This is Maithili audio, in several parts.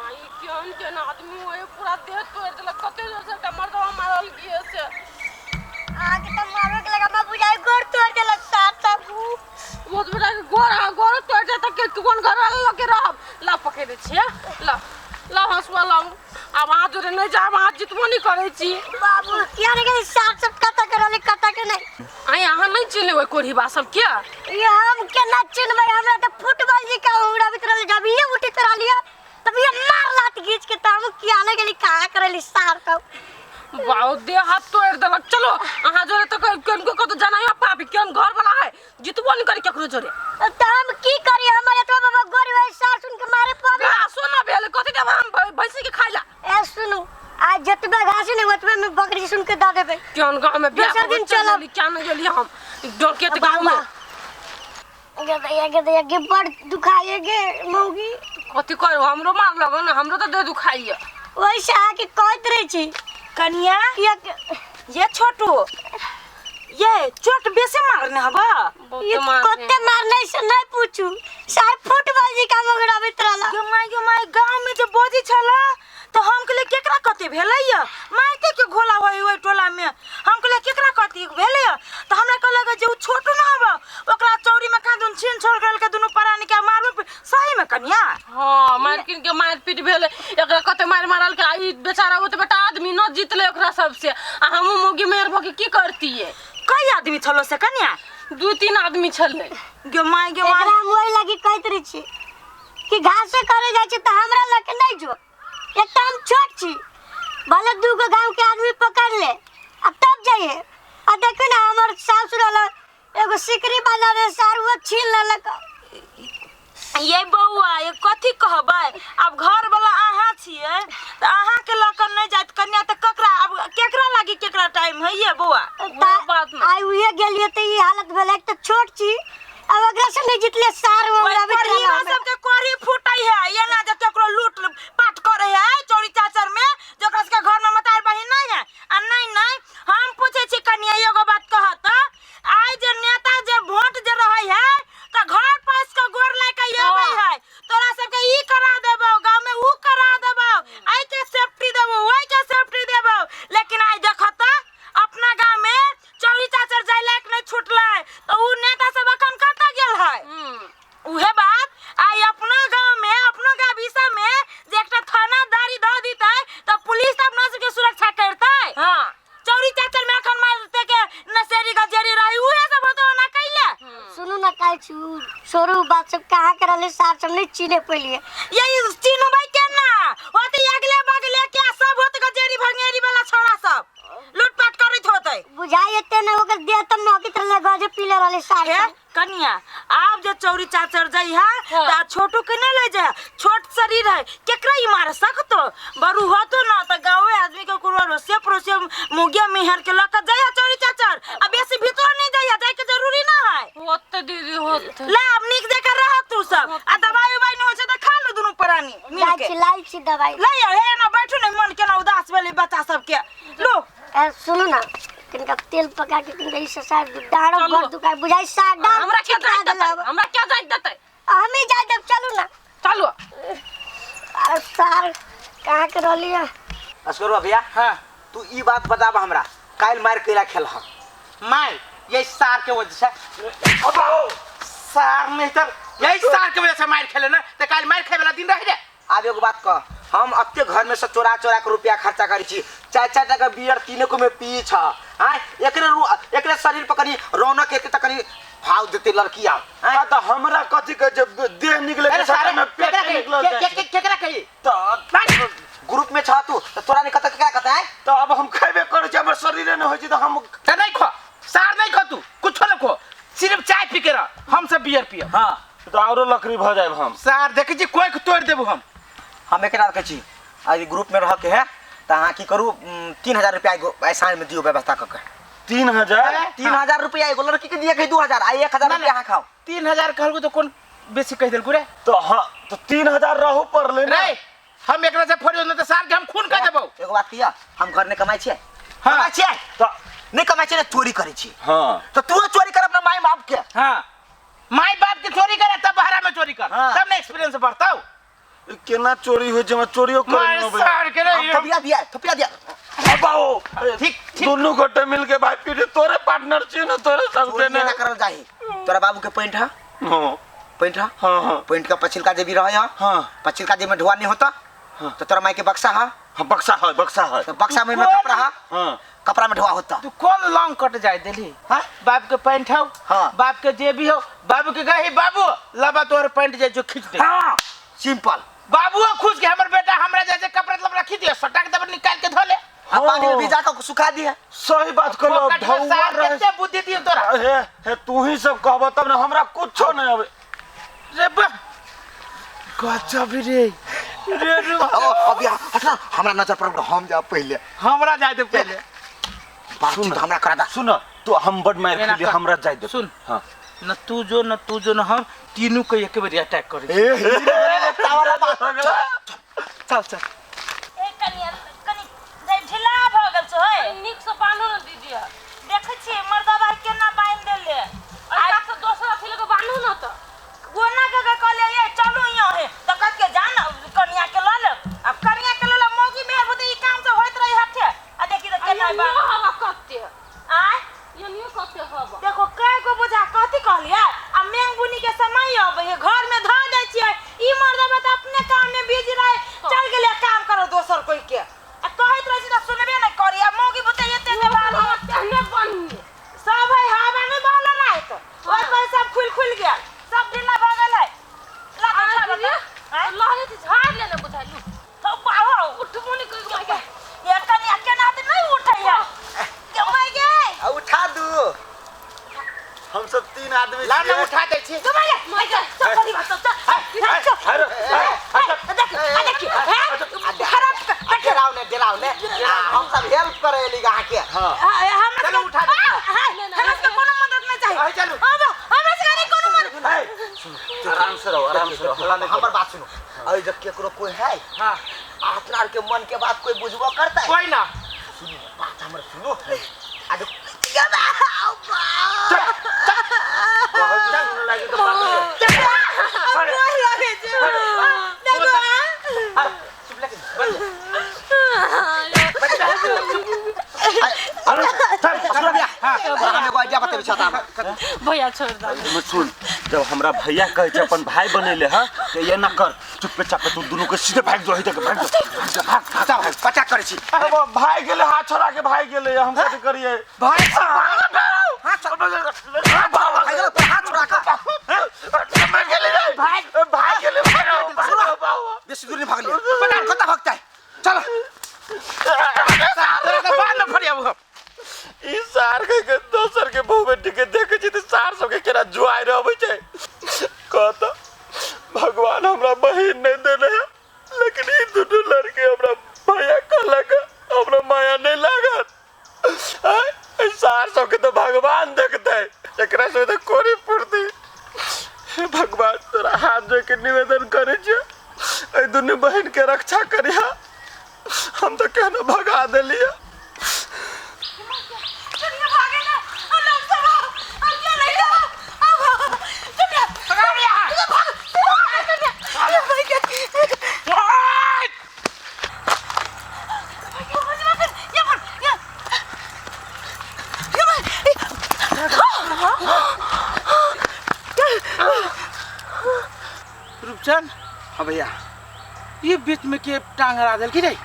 माई केहन केहन आदमी होय पूरा देह तोड़ि देलक कते जोर से एकटा मर्दवा मारल गिए से अहाँके तऽ मारबे के लगा बुझाइ गोर तोड़ देलक सार सब बहुत बेटा के गोर आ गोर तोड़ दे त के कोन घर वाला लग के रहब ला पकड़ दे छियै ला ला हंसुआ लाऊ आब अहाँ जोरे नहि जायब अहाँ जितबो नहि करै छी बाबू किया नहि गेली सार सब कतऽ के रहलै कतऽ के नहि आइ अहाँ नहि चिन्हबै कोढ़ीबा सब किया ये हम केना चिन्हबै हमरा तऽ फुटबॉल जी का उड़ाबैत रहलै जब ये उठैत रहलियै तब ये मार लात घीच के तऽ हम किया नहि गेली कहाँ करैली सार सब बाउ देह हाथ तोड़ि देलक चलो अहाँ जोरे तऽ केनको कतौ जाना पापी केहन घर वाला है जितबो नहि करी केकरो जोरे तऽ हम की करी हमर एतबा बाबा गोरी होय सार सुन के मारे पड़े घासो ना भेल कथी देब हम भैंसी के खाइ ला ए सुनू आ जतबे घास ने ओतबे में बकरी सुन के दऽ देबै केहन गाँव में बियाह दोसर दिन चल चलब। गेली क्या नहीं गेली हम डोकेत गाँव में गे दैया गे दैया गे बड़ दुखाइए गे मौगी कथी करू हमरो मार लगो ने हमरो तऽ देह दुखाइए ओहिसँ अहाँके कहैत रहै छी कनिया किया ये छोटू ये चोट बेसी मारने हबा ये कते मारने से नहीं पूछू सार फुटबॉल जी का मगराबैत रहला गे माय गे माय गाँव में जे बजै छला तऽ हम कहलियै केकरा कते भेलै या माइते के घोला होय ओहि टोला में हम कहलियै केकरा कते भेलै या तऽ हमरा कहलक जे उ छोटू न हबा ओकरा चौरी में कहाँ दुन छीन छोड़ गेल के दुनू परानी के मारबो सही में कनिया हाँ मार किन के मार पीट भेल एकरा कते मार मारल के आ ई बेचारा ओ तऽ बेटा आदमी न जीतले ओकरा सबसे आ हमहूँ मौगी मेहर भऽ के की करतियै कई आदमी छलो से कनिया दू तीन आदमी छलै गे माय गे माय एकरा हम ओहि लागी कहैत रहै छी कि घासे करे जाइ छी तऽ हमरा लग के नहीं जो एक तऽ हम छोट छी भले दू गो गाँव के आदमी पकड़ ले आ तब जाइए आ देखू ना हमर सासुर रहल एगो सिकरी बांधल रहे सार वो छीन लेलक ये बौआ ये कथी कहबै आब घर वाला अहाँ छियै तऽ अहाँके लऽ कऽ नहि जायत कन्या तऽ ककरा आब केकरा लागी केकरा टाइम है ये बौआ बात नहि। आइ उहे गेलियै तऽ ई हालत भेलै एक तऽ छोट छी अब ओकरा से नहीं जितले सार वो ओहि हमरा भी कोढ़ीवा सबके कोढ़ी फूटै है एना जे केकरो लूट पाट करै है चोरी चाचर में जे ओकरा सबके घर में मतार बहिन नहीं है आ नहीं नहीं हम पूछै छी कन्या एगो बात कहत आइ जे नेता जे वोट जे रहै है तऽ घर पैस के गोर लए के अबै है तोरा सबके ई करा देबौ गाँव में ऊ करा देबौ एहि के सेफ्टी देबौ ओहि के सेफ्टी देबौ लेकिन आइ देखत तऽ अपना गाँव में चौरी चाचर जाय लायक नहीं छूटलै तऽ ऊ नेता सब अखन कतऽ गेल है उहे बात आइ अपना गाँव में अपनो गाँव विषय में जे एकटा थानादारी दऽ दितै तऽ पुलिस तऽ अपना सबके सुरक्षा करतै हाँ चौरी चाचर में अखन मारते के नशेरी गजेरी रही उहे सब होते ओना कैले सुनू ना कहै छी उ छोड़ू बात सब कहाँ के रहलै सार सब नहीं चिन्हे पेलिए यही चिन्हबै केना होते अगले बगले के सब होते गजेरी भंगेरी वाला छोरा सब लूटपाट करैत होते बुझाइ एते ने ओकर देह तऽ महकैत रहलै गजे पीले रहलै सार हे सब कनिया आब जे चौरी चाचर जाइ है हाँ। त छोटू के नहीं ले जाए छोट शरीर है केकरा ही मार सकतो बरू होतो ना त गाँवे आदमी के कोनो अड़ोसिया पड़ोसिया मुगिया मेहर के लक जाइ है चौरी चाचर आ बेसी भीतर नहीं जाइ है जाय के जरूरी ना है होते दीदी होते ला अब नीक जकाँ रह तू सब आ दवाई उवाई नहीं होइ छै त खा लो दुनू प्राणी मिल जाइ के छी लाइ छी दवाई ले आउ हे ना बैठू ने मन केना उदास भेलै बच्चा सबके लो ए सुनू ना कनिका तेल पका के कनिका ई ससार डाँड़ो चलू। बड़ दुखाय बुझाइ सा डाँड़ हमरा क्या छिटका जाय देतै देलक। हमरा क्या जाय देतै हमी जाय देब चलू ना चलू अरे सार कहाँ के रहली है असगरुआ भैया हाँ तू ई बात बताब हमरा काल्हि मार कैला खेल हम मार यही सार के वजह से अबो सार नहीं तर यही सार के वजह से मार खेले ना तो काल मार खाए वाला दिन रह जाए आब एगो बात कह हम अते घर में से चोरा चोरा के रुपया खर्चा करै छी चारि चारि टाका बियर तीने को में पी छ आँय एकरे एकरे शरीर पर कनी रौनक एते त कनी भाव देते लड़की आब आँय आ तऽ हमरा कथी कहै छै देह निकले अरे के सारे में पेट केकरा कही निकलल जाइ छै। केकरा कही तऽ ग्रुप में छ तू तऽ तोरा नहीं कत केकरा कत आँय तऽ अब हम खेबे करै छी हमर शरीरे नहि होइ छै तऽ हम तो नहीं खो सार नहीं खो तू कुछ नहीं खो सिर्फ चाय पी के रह हम सब बियर पियब हाँ तऽ आरो लकड़ी भऽ जायब हम सार देखे छी कोई के तोड़ देबू हम हम एकरा रखै छी आ ग्रुप में रह के है तऽ अहाँ की करू 3000 रुपया एगो आइ साँझ में दियौ व्यवस्था कऽ के 3000 3000 रुपया एगो लड़की के दिए के 2000 आ 1000 ना, रुपया अहाँ खाओ 3000 कहलको तो कौन बेसी कह देलको रे तऽ हाँ तऽ 3000 रहू पड़लै ने रे हम एकरा से फोड़ियो न तऽ सार के हम खून कर देबौ एगो बात किया हम घर नहीं कमाई छियै हाँ। कमाई छियै तऽ नहीं कमाई छियै ने चोरी करै छी हाँ तऽ तू चोरी कर अपना माय बाप के हाँ माय बाप के चोरी करे तब बहरा में चोरी कर हाँ। तब ना एक्सपीरियंस बढ़ताओ ई केना चोरी होइ छै? हमरा चोरियो करे मार नहि अबैया। सार के रे। हम थपिया दिया, थपिया दिया। अबाओ। ठीक ठीक। दुनू गोटे मिल के भाई पीटे, तोरे पार्टनर छियै ने, तोरे चोरी सबके ने ना करल जाही। तोरा बाबू के पैंट है? हाँ। पैंट है? हाँ हाँ। पैंट का पछिलका जेबी रहे है? हाँ। पछिलका जेब में ढुआ नहीं होता? हाँ। तो तोरा माई के बक्सा है? हाँ, बक्सा है, बक्सा है। तो बक्सा में कपड़ा है? हाँ। कपड़ा में ढुआ होता। तू कौन लॉन्ग कट जाए दिली? हाँ? बाप के पैंट हो? हाँ। बाप के जेबी हो? बाबू के कही बाबू लबा तोहर पैंट जे जो खींच दे। हाँ, सिंपल। बाबू खुश के हमर बेटा हमरा जैसे कपड़ा लबड़ा खींच दिया, सटाक दबा निकाल के धो ले। आ पानी में भिजा के सुखा दिया। सही बात कहलो। फोकट में ढौआ सार रहे। केते बुद्धि दियो तोरा। हे हे, तू ही सब कहब तब ने, हमरा कुछो नहीं आवे। रे बा गजब रे रे रे। ओ अभी हट ना, हमरा नजर पर हम जा पहले। हमरा जाए दे पहले। बातचीत हमरा करा दा। सुन तू, हम बड मार एना खेलिए, कर। हमरा जाय दे। सुन। हाँ। न तू जो न तू जो न हम तीनों के एक बेर अटैक करे। ए तावला बात। चल चल। ए कनिया, कनि ढिला भऽ गेल छौ है। नीक से बान्हू ने दीदी। देखै छियै मर्दबा केना बान्हि देले। आ से दोसर अथी लगे बान्हू न तऽ। गोना के के कहलियै ये चलू यहाँ हे, तऽ कहत के जा न कनिया के लऽ लेब। आब कनिया के लऽ लेब, मौगी मेहर बुते ई काम सब होइत रही हठे। आ देखी तऽ केना ये बान्ह। हवा कते। आँय? ये कते हवा। देखो कै गो बुझा कथी कहलियै। आ मेंग बुनी के समय अबै है, घर में धऽ दै छियै। ई मर्दबा तऽ अपने काम में बिजी रहे, चल गेलै काम करो दोसर कोई के। आ कहैत रहै छी तऽ सुनबे नहि करी। आ मौगी बुते एते एते बाल हवा तेहने बन्ही। सब है हवा नहि बहल राति, ओहि पर सब खुलि खुलि गेल, सब ढीला भऽ गेल है। ला तऽ आ उठा दीदी, बता। आँय? लहरे तऽ झाड़ लेने बुझाइलू। तो बाहो। उठबो नहि करि माय गे। ये कनिया केना तऽ नहि उठै है। गे माय गे। आ उठा दू। हम सब तीन आदमी ला ना छियै। उठा दै छी। गे माय गे। माय गे। चल चल चल चल चल। अरे, अरे, देख आ देखी हैं खराब आ डराव ने, डराव ने। आ, हम सब हेल्प करे एली अहाँ के। हाँ। हमरा चलो उठा दे। हमरा सबके कोनो मदद नहि चाही। अहि चलू। हमरा सबके नहि कोनो मदद। ए, आराम से रहो, आराम से रहो, हल्ला नहीं हमर करो। बात सुनो। अरे जब केकरो कोई है, हाँ। अपना आर के मन के बात कोई बुझबो करता है? कोई ना। सुनो बात हमर सुनो। आ जो कहै छी सुनऽ लागि तऽ बात नहीं। गोर लगै छै। देखो आ, चुप लगे बंद। अरे चल सुनो भैया। तोरा हम एगो आइडिया बतेबै छता। भैया छोड़ दे। सुन, जब हमरा भैया कहै छै अपन भाई बनेले है तऽ ये ना कर, चुपे चापे तू दुनू के सीधे भागि जो, भाग जो, भाग जो, भाग भाग। पचा भाग पचा करै छी। अब भाग गेलै, हाथ छोड़ा के भाग गेलै, हम कथी करियै? भाई हाथ छोड़ा। भाग गेलै तोरा हाथ छोड़ा के। भाग गेलै रे, भाग भाग गेलै, भाग बेसी दूर नहीं भागलियै। कतऽ भागतै? चल। तोरा के बाल न फरियाबू हम। ई सार के के दोसर के बहु बेटी के देखै छी तऽ सार सबके केना जुआइ अबै छै। कहत भगवान हमरा बहिन नहि देने है, लेकिन ई दुनू लड़की हमरा भैया कहलक हमरा माया नहीं लागत। आँय, एहि सार सबके तऽ भगवान देखतै, एकरा सबके तऽ कोरी पूर्ति। हे भगवान, तोरा हाथ जोड़ के निवेदन करै छियौ, एहि दुनू बहिन के रक्षा करिहा। हम तऽ केहनो भगा देलियै। कनिया भागे ना। लोग सब अब क्या नहीं जा। अब कनिया पकड़ लिया। भाग कनिया। ये भाई के ओए! ये भाग ये ये भाई। रूपचंद। हाँ भैया। ये बीच में के टांग अड़ा देल की रे?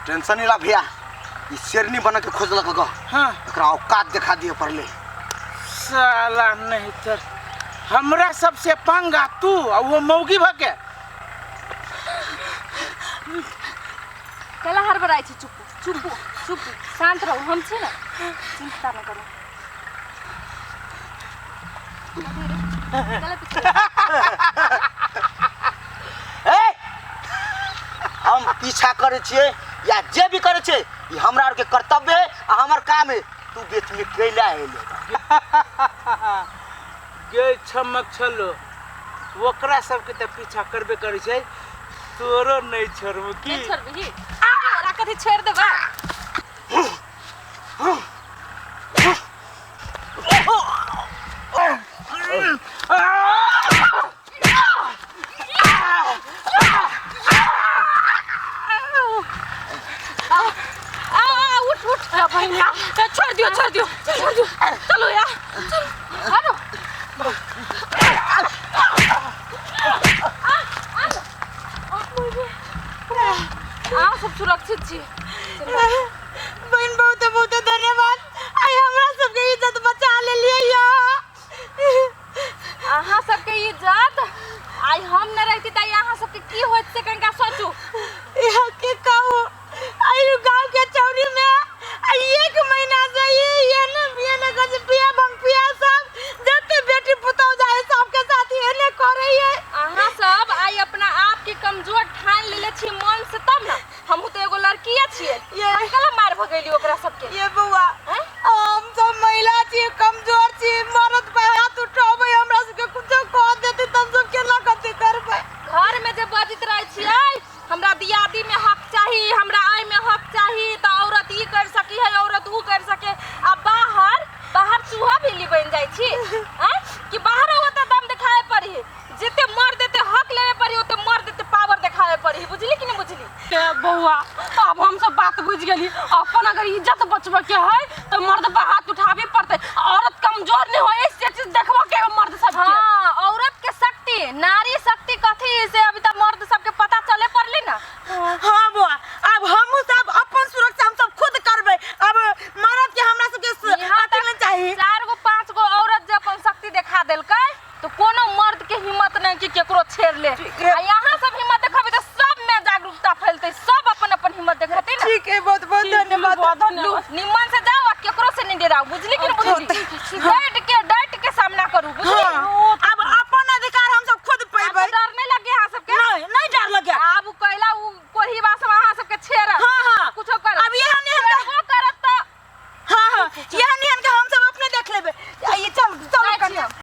टेंशन नहीं ला भैया, ई शेरनी बना के खोजलक ग। हाँ। एकरा औकात देखा दिए पड़ले। साला नहीं तर हमरा सबसे पंगा तू आ वो मौगी भके। कैला हड़बड़ाइ छी? चुप चुप चुप, शांत रहू, हम छी ने, चिंता न करू। कैला पीछे? ए, हम पीछा करै छियै या जे भी करै छियै, ई हमरा आर के कर्तव्य है आ हमर काम है। तू बीच में कैला एले? गे छमक छलो, ओकरा सबके तऽ पीछा करबे करै छै, तोरो नहीं छोड़बू की? नहीं छोड़बिही? तोरा कथी छोड़ देबा? बहिन या ए, छोड़ दियो छोड़ दियो छोड़ दियो चलो या चलो आनो अहाँ सब सुरक्षित छी बहन बहुत बहुत धन्यवाद आई हमरा सबके इज्जत बचा लेलियै या अहाँ सबके इज्जत आइ हम न रहती तऽ अहाँ सबके की होइत से कनिका सोचू यहाँ के कहू आई गांव के चौरी में आई एक महीना से ये ने ये ने गज पिया भंग पिया सब जते बेटी पुतौ जाए सबके साथ ये ने करे है अहाँ सब आइ अपना आप के कमजोर ठान लेले छी मन से तब न हमहूँ तऽ एगो लड़किए छियै ये कला मार भगेली ओकरा सबके ये बउआ हैं? हम सब महिला छी कमजोर छी मरद पे हाथ उठाबै हमरा सबके कुछो कह देते तब सब केना कथी करबै घर में जे बजैत रहै छियै हमरा दियादी में हक चाही हमरा आय में हक चाही तऽ औरत ई कर सकी है औरत ऊ कर सके आ बाहर बाहर चूहा बिल्ली बनि जाइ छी आँय कि बाहर ओतऽ दम देखाए पड़ी जते मर्द देते हक लेवे पड़ी ओते मर्द देते पावर देखावे पड़ी बुझली कि नहीं बुझली ए बउआ अब हम सब बात बुझ गेली अपन अगर इज्जत बचबे के है तो मर्द पर हाथ उठाबे पड़ते औरत कमजोर नहीं होए से चीज देखबो के मर्द सब के हाँ औरत के शक्ति नारी शक्ति कथी से अभी तक मर्द सबके पता चले पड़ले ना हाँ बउआ अब हमहू सब अपन सुरक्षा हम सब खुद करबै अब मरद के हमरा सबके यहाँ अथी तक नहि चाही चार गो पांच गो औरत जे अपन शक्ति देखा देलकै तो कोनो मर्द के हिम्मत नहीं कि केकरो छेड़ ले आ यहाँ सब हिम्मत देखाबे तो सब में जागरूकता फैलते सब अपन अपन हिम्मत देखेते ना ठीक है बहुत बहुत धन्यवाद लू, निम्मन से जाओ आ केकरो से नहीं डराओ बुझली कि नहीं बुझली जय